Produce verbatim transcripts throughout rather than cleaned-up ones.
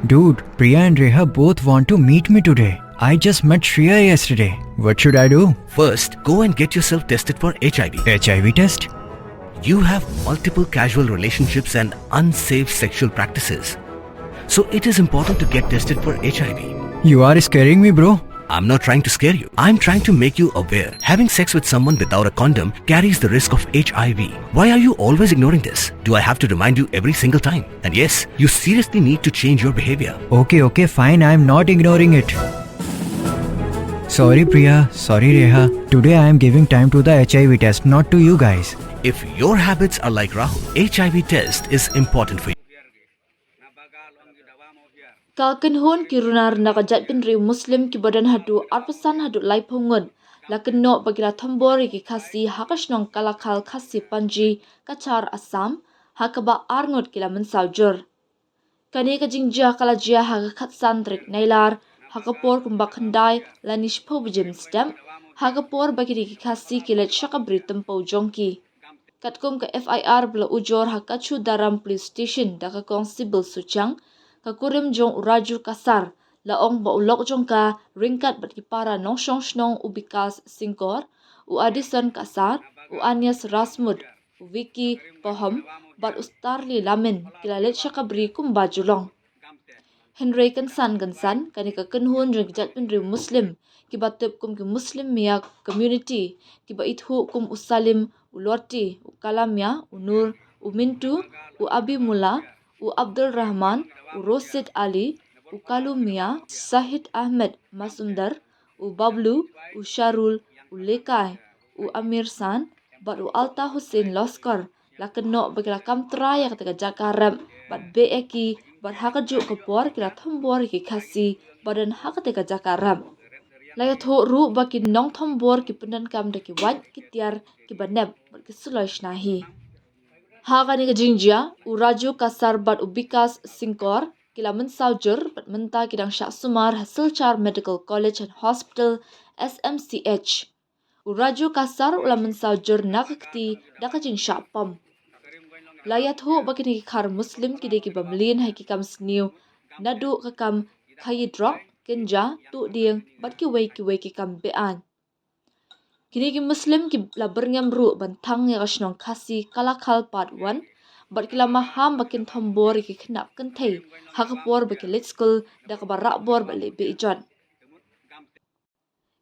Dude, Priya and Reha both want to meet me today. I just met Shreya yesterday. What should I do? First, go and get yourself tested for H I V. H I V test? You have multiple casual relationships and unsafe sexual practices. So it is important to get tested for H I V. You are scaring me, bro. I'm not trying to scare you. I'm trying to make you aware. Having sex with someone without a condom carries the risk of H I V. Why are you always ignoring this? Do I have to remind you every single time? And yes, you seriously need to change your behavior. Okay, okay, fine. I'm not ignoring it. Sorry, Priya. Sorry, Reha. Today I am giving time to the H I V test, not to you guys. If your habits are like Rahul, H I V test is important for you. Ka kynhun ki runar na ka jaitbynriew Muslim kiba don haduh arphew san haduh laiphew ngut la kynnoh ba ki la thombor ïa ki Khasi ha ka shnong Kalakhal, Khasi Panji, Cachar, Assam, ha kaba ar ngut ki la mynsaw jur. Kane ka jingjia ka la jia ha ka khatsan tarik Nailar ha ka por kumba khyndai lane shiphew baje mynstep, ha ka por ba kine ki Khasi ki leit sha ka bri tympew jong ki. Katkum ka F I R ba la ujor ha Kachudaram Police Station da ka kong Sibyl Suchang, ka kurim jong u Raju Kasar la ong ba u lok jong ka ryngkat bad ki para nongshong shnong, u Bikas Singkor, u Addison Kasar, u Anias Rasmud, u Vicky Pohom bad u Starly Lamin ki la leit sha ka bri kumba ju long. Hynrei kynsan kynsan kane ka kynhun jong ki jaitbynriew Muslim kiba tip kum ki Muslim Mia Community, kiba ithuh kum u Salim, u Lorti, u Kalam Mia, u Nur, u Mintu, u Abimullah, u Abdul Rahman, u Rosid Ali, u Kalu Mia, Sahid Ahmed Masumdar, u Bablu, u Sharul, u Lekai, u Amir San bad u Alta Hussein Loskor la kynnoh ba ki la kam trai ïa kata ka jaka rep bad beh ïa ki, bad ha kajuh ka por ki la thombor ïa ki Khasi ba don ha kata ka jaka rep. La ïathuh ruh ba ki nongthombor ki pyndonkam da ki wait, ki tiar, kiba nep bad ki suloi shna hi. Ha kane ka jingjia u Raju Kasar bad u Bikas Singkor ki la mynsaw jur bad mynta ki dang shah sumar ha Silchar Medical College and Hospital, S M C H. U Raju Kasar u la mynsaw jur na ka kti da ka jingshah pom. La ïathuh ba kine ki khar Muslim ki dei kiba mlien ha ki kam sniew naduh ka kam khaïi drok, kynja, tuh dieng bad kiwei kiwei ki kam be-aiñ. Kine ki Muslim ki la byrngem ruh ban thang ïa ka shnong Khasi Kalakhal Part One bad ki la maham ba kin thombor ïa ki khynnah kynthei ha ka por ba ki leit skul da kaba rah bor bad leh beh jot.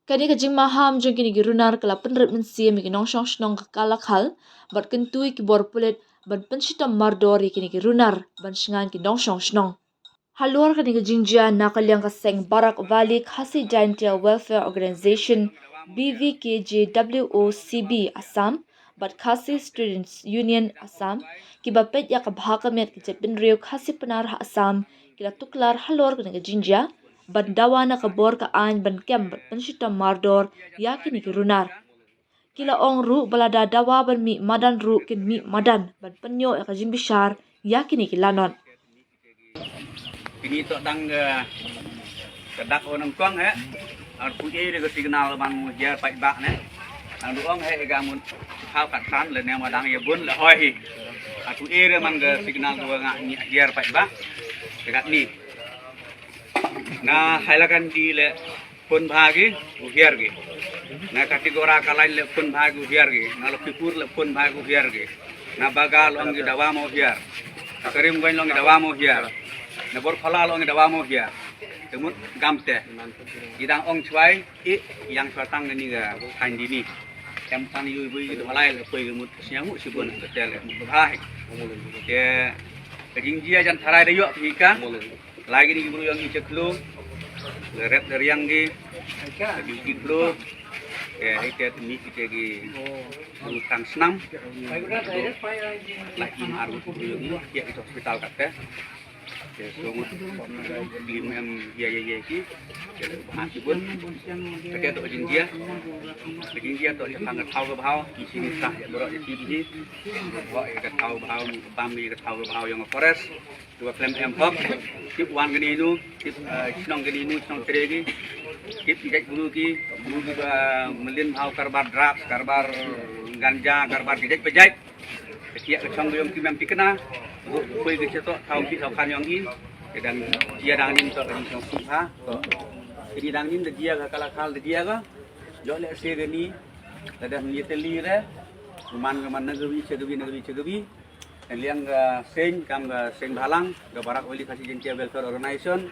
Kane ka jingmaham jong kine ki runar ka la pynrit mynsiem ïa ki nongshong shnong ka Kalakhal bad kyntu ïa ki bor pulit ban pynshitom mardor ïa kine ki runar ban shngain ki nongshong shnong. Halor kane ka jingjia, na ka liang ka seng Barak Valley Khasi Jaintia Welfare Organization, B V K J W O C B Assam bad Khasi Students Union Assam, kiba peit ïa ka bha ka miat ka jaitbynriew Khasi Pnar ha Assam, ki la tuklar halor kane ka jingjia ban dawa na ka bor ka aiñ ban kem bad pynshitom mardor ïa kine ki runar. Ki la ong ruh ba lada dawa ban mih madan ruh kin mih madan ban pynïoh ïa ka jingbishar ïa kine ki lanot. Kini to dang ka dak o nang kong he. Ar pu e de ka signal ban mu hiar paidbah ne. Nang du ong he ga mun khaw kat san le ne ma dang ïa bun le hoi hi. Ar pu e de man ka signal du nga ni hiar paidbah. Dekat ni. Na Hailakandi le pun bha ki u hiar ki. Na Katigora Kalain le pun bha ki u hiar ki. Na Lakhipur le pun bha ki u hiar ki. Na Baga long ki dawa mo hiar. Na Karimganj long ki dawa mo hiar. Na Borphala long ki dawa mo hiar. Te mut gam te. Ki dang ong chwai i yang chwa tang ni ga tang di ni. Em tan yu bui ki dong lai le pui ki mut sñiaw mut si bun ka te le mut bha hi. Te ka jingjia jan tharai da yok phi ka. Lai kini ki bru yong ki chaklu. Le ret le riang ki. Ka duty bru. Ke hai te tumi ki te ki bru tang snam. Lai ki mar bru yong ki ya ki hospital kat te. Ke so ngut ki mem ya ya ya ki. Ke le bha ki bun. Ka te to jingjia. Ka jingjia to ya khang ka thaw ka bhaw. Ki sini sah ya bro ya ki bi. Bro ya ka thaw bhaw ni bam ni ka thaw ka bhaw yong forest. Kiba khlem em hok, tip wan kani nu, tip shnong kani nu, shnong tre ki, tip ki jait bru ki, bru ki ba mlien bhaw karbar drugs, karbar ganja, karbar ki jait ba jait. Ka kiak ka chong ka yong ki mem tikna, bru pui ki chetok thaw ki thaw khan yong i. Dang jia dang nin to ka jingshong sih ha. Kini dang nin da jia ka kala khal da jia ka. Jok leh se kani. Da dang ïa teli re. Kuman ka man na gawi che gawi na gawi che gawi. Liang ka seng kam ka seng balang ka Barak Valley Khasi Jaintia Welfare Organization.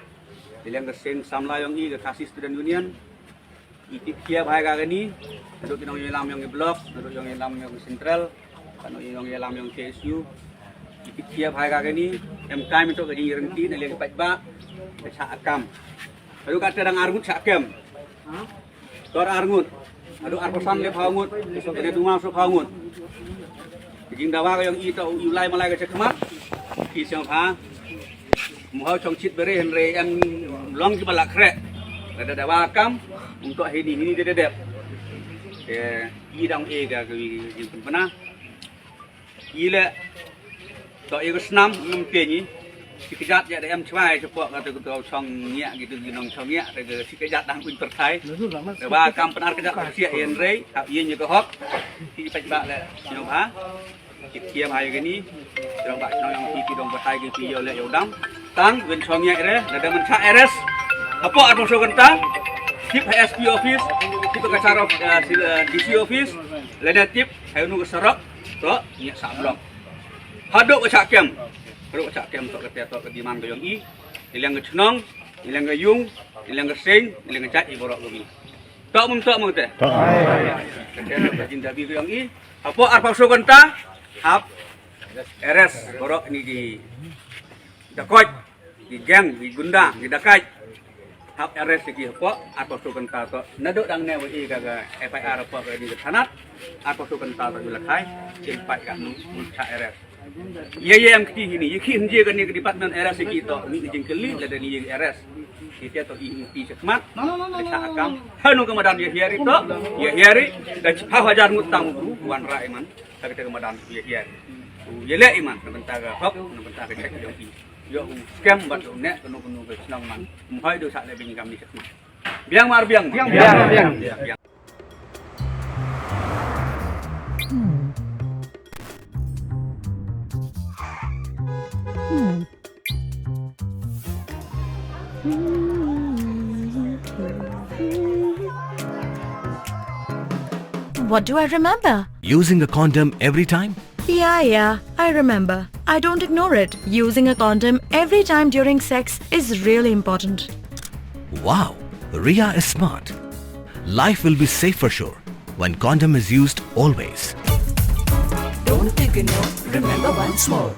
Liang ka seng samla yong i ka Khasi Student Union. I tip khia bha ïa kani, naduh ki nongïalam yong i block, naduh yong i lam yong i central, naduh yong i lam yong i K S U. I tip khia bha ïa kani, em kai mynta ka jingïarap na liang paidbah, ka shah kam. Naduh kata dang arngut shah kam. Tor arngut, naduh arphew san le phew ngut, kane duma so phew ngut. Jingdawa ka yong i to u lai malai ka chekhmat. Ki seng pha. Mu hau chong chit bere hynrei em long ki ba la khreh. Lada dawa kam ung to hini hini de de dep. Te i dang e ga ka wi jingpynpna. I le to e ga snam ngam pe ni. Shi kjat ya da em chwai chapok ka te ko chong ngiak gitu gi nong chong ngiak te ga shi kjat dang un pyrthai. Dawa kam pynhar kjat ka sia hynrei hap yin ya ka hok. Ki pach ba le sino ha. Tip khia bha ïa kani. Ki dong ba shnong yong ki, ki dong batai ki, ki ïoh leh ïoh dam. Tang wen chong ïa re, lada man cha arrest. Hapoh arphew so kynta. Tip ha S P office, tip ha ka sar of, eh, si-, eh, D C office. Lada tip ha unu ka sarok. To ngi sa blok. Haduh ka cha kem. Haduh ka cha kem to ka te to ka demand ka yong i. Iliang ka chnong, iliang ka yung, iliang ka seng, iliang ka jait i borok ka mi. To mum to mum te. To. Ka te to ka jin dabi ka yong i. Hapoh arphew so kynta hap arrest borok ni ki dakoit, ki gang, ki gunda, ki dakaid. Hap arrest ki hapoh arphew so kynta to. Naduh dang ne wa i ka, ka F I R hapoh ka ni ka thanat. Arphew so kynta to ila khai. Kin pat ka nu cha arrest. Ye ye am kti hini, ye ki hynje ka ni ka department arrest ki to, ni jingkylli lada ni ye arrest. Ki te to i ki chakmat. Ka cha akam. Hanu ka madan ye hiari to, ye hiari. Da chipha hajar ngut tang bru wan rai man. Ka kata ka madan ye hiari. U ye le iman, na bynta ka hok, na bynta ka chak yong i. Yo u scam bat u ne, kanu kanu ka snong man. Mhoi do sa le bin kam ni chakmat. Biang mar biang. Biang, biang, biang. Biang. What do I remember? Using a condom every time? Yeah, yeah, I remember. I don't ignore it. Using a condom every time during sex is really important. Wow, Ria is smart. Life will be safe for sure when condom is used always. Don't ignore, remember once more.